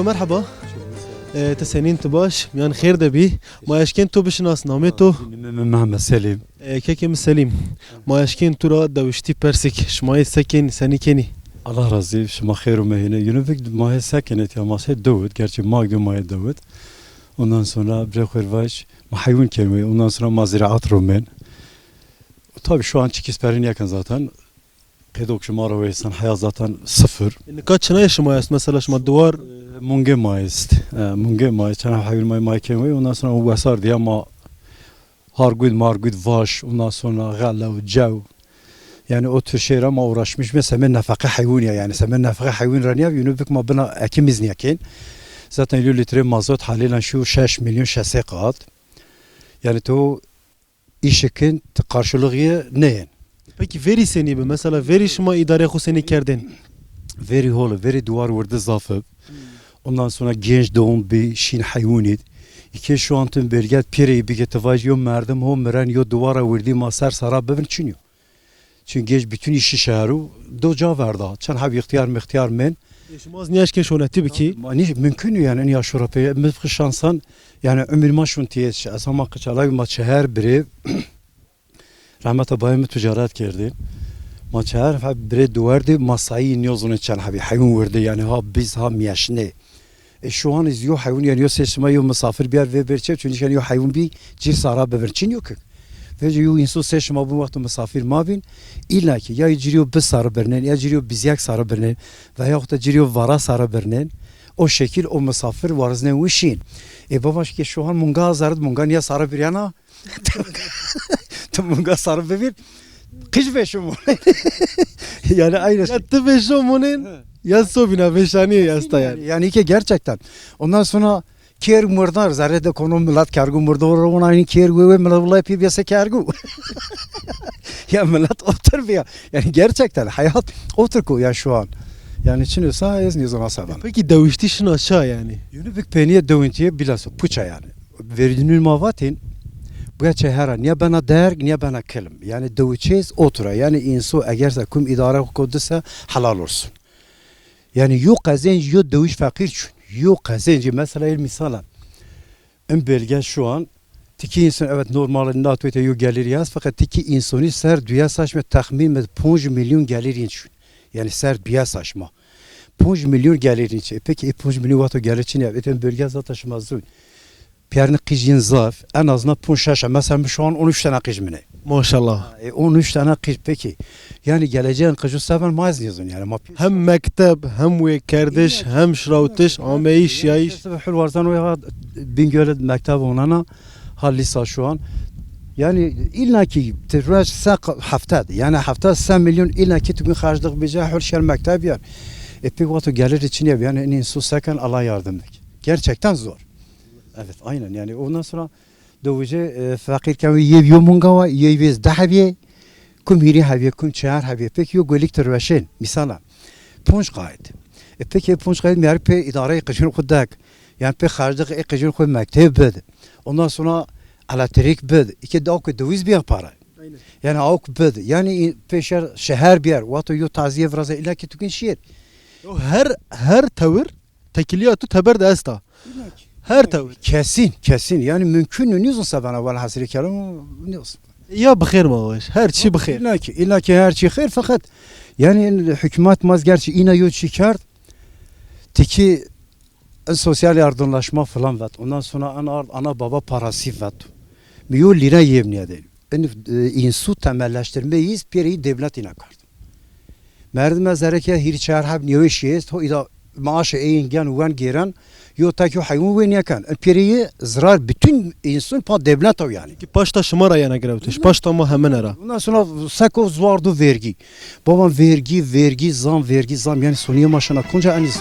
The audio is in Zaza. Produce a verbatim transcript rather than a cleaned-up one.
Merheba. E, ti senîn, ti baş? Miyan xêr de bî. Ma eşkên to bişinas, namê to? Namê mi Mehmet Selîm. E, kekê mi Selîm. Ma eşkên tu ra dewiştî persik. Şima yê se kên, senî kenî? Allah razı, şima xêr û mehîne. Yunubik ma yê se kenê tiya, ma se dewit. Gerçi ma gö ma yê dewit. Ondan sonra birê xêr vaj, ma heywûn kenwê. Ondan sonra ma ziraat rumên. Tabii şu an çikîs perin yakın zaten. Qedok şima ro wêsan, heya zaten sıfır. E, nika çinayê şima est, mesela şima duwar? E, mungê ma est. E, mungê ma est. Çana heywûn ma, ma kenwê. Ondan sonra o wesar diye ma hargud, margud, vaş, ondan sonra xelew, cew. Yani o tür şeyler ma uğraşmış. Mesela semê nefaqe heywûn ya, yani semê nefaqe heywûn ra niya, yunubik ma bina ekimiz niya kên. Zaten elli litre mazot haliyle şu şeş milyon şeş sey kağıt. Yani to îşê kin ti karşılığı nêyên. Peki verî senî bi? Mesela verî şima îdareyê xo senî kerdên? Verî hol, verî duwar wirdi zaf ib. Ondan sonra genç doğum bi şîn heywûnîd. Îkê şu an tim belge pêreyî bike ti vajî yo merdim ho miren yo duwara wirdî ma ser sara bibin çin yo. Çünkü genç bütün işi şehru do ca verda. Çend heb îxtîyar mixtîyar men. E, şima az nîyaşkên şonetî bikî? Ma nî mümkün yani, en ya şura pê. Mi xi şansan yani, umir ma şun tiyet şi. Ez hama qıçalay ma çeher birê. Rahmeta bayê mi ticaret kerdî. Ma çeher heb birê duwerdî, ma sayî niyozunê çend hebî. Heywûn wirdi yani, ha biz ha miyeşnê. E, şu an iz yo heywûn, yani yo sê şima yo misafir biyar vê ber çev, çünkü yani yo heywûn bî cir sara bibir. Çin yo ki. Vece yo însu sê şima bûn wexto misafir ma bîn, îlla ki ya cir yo bi sara birnên, ya cir yo bizyak sara birnên, veya da cir yo vara sara birnên. O şekil o misafir wariznên wişîn. E, baba ki şu an munga azard, munga niya sara biryana. Tu munga sarı bibîr, qij veşo monên. Yani aynı şey. Ya ti veşo monên, ya sobîna veşanîye esta yani. Yani ki gerçekten. Ondan sonra kêr murdar, zerre de konu millet kergu murdar, ona aynı kêr we we millet vallahi pî biyese kergu. Ya millet otur bir ya. Yani gerçekten hayat otur ko ya şu an. Yani çin olsa ez nizam sabana. Peki dewiştî şina ça yani? Yunubik peniye dewintiye bilhassa puça yani. Verdînûn ma vatên, buya çehera, niya bena derg, niya bena kilm. Yani dewiçêz otura. Yani însu eger se kum îdare xo ko dise helal olsun. Yani yo qezenc, yo dewiç feqîr çun. Yo qezencî mesela el misalan. In belge şu an, tikî însan, evet, normal, NATO te yo gelirî est, fakat tikî însonî ser duya saç me, texmîn me ponc milyon gelirî çun. Yani ser duya saç ma. Ponc milyon gelirî çi. E, peki, e, ponc milyon vato gelir çin ya. Eten belge zaten şima zûn. Piyarnî qij yin zaf, en azından ponc şeş. Mesela şu an on üç tane qij mine. Maşallah. E, on üç tane qij peki. Yani geleceğin qiju seven ma ez nizun yani. Ma hem mekteb, hem wê kerdiş, hem şirawtiş, ameyiş, yayiş. Hul warzan o ya Bingöl mekteb onana ha lisa şu an. Yani illa ki tiraj se hafta, yani hafta se milyon illa ki tu gün harclık bize hul şer mekteb yer. E, pek vato gelir için ya yani en su seken Allah yardım et. Gerçekten zor. Evet, aynen. Yani ondan sonra dewije, e, feqîr kewî, yew yo munga wa, yew vêz deh hebîye, kum hîrê hebîye, kum çehar hebîye. Peki yo golik ti rueşên, misala, ponc qayît. E, peki ponc qayît miyarî pê îdareyê qijûn xwu dek. Yani pê xerclixê qijûn xwu mekteb bid. Ondan sonra elektrik bid. Îke de awk dewiz biya para. Aynen. Yani awk bid. Yani pê şer şeher biyer. Wexto yo taziye viraze, illa ki tu kin şiyer. Yo her, her tewir tekiliya tu teber de esta. Her tewir. Kesin, kesin. Yani mümkün nîzo se bena velhasili kelam nîzo. Ya bi xêr ma weş. Her çi bi xêr. İlla ki, illa ki her çi xêr, fakat yani hükümet maz gerçi îna yo çi kerd. Tiki en sosyal yardımlaşma falan vet. Ondan sonra en ard ana baba parası vet. Mi yo lira yevniye de. En, e, însu temelleştirmeyiz, pêreyî devlet îna kerd. Merdime zereke hîrî çar heb nêweşî est, ho îda maaşê ê yin gen wen gêren, yo tek yo heywûn wê nêken. Pêreyê zirar bütün însun pa devlet o yani. Ki paşta şima ra yena girewtiş, paşta ma hemine ra. Ondan sonra seko zuardu vergi. Babam vergi, vergi, zam, vergi, zam. Yani sonîye ma şena konca eniz.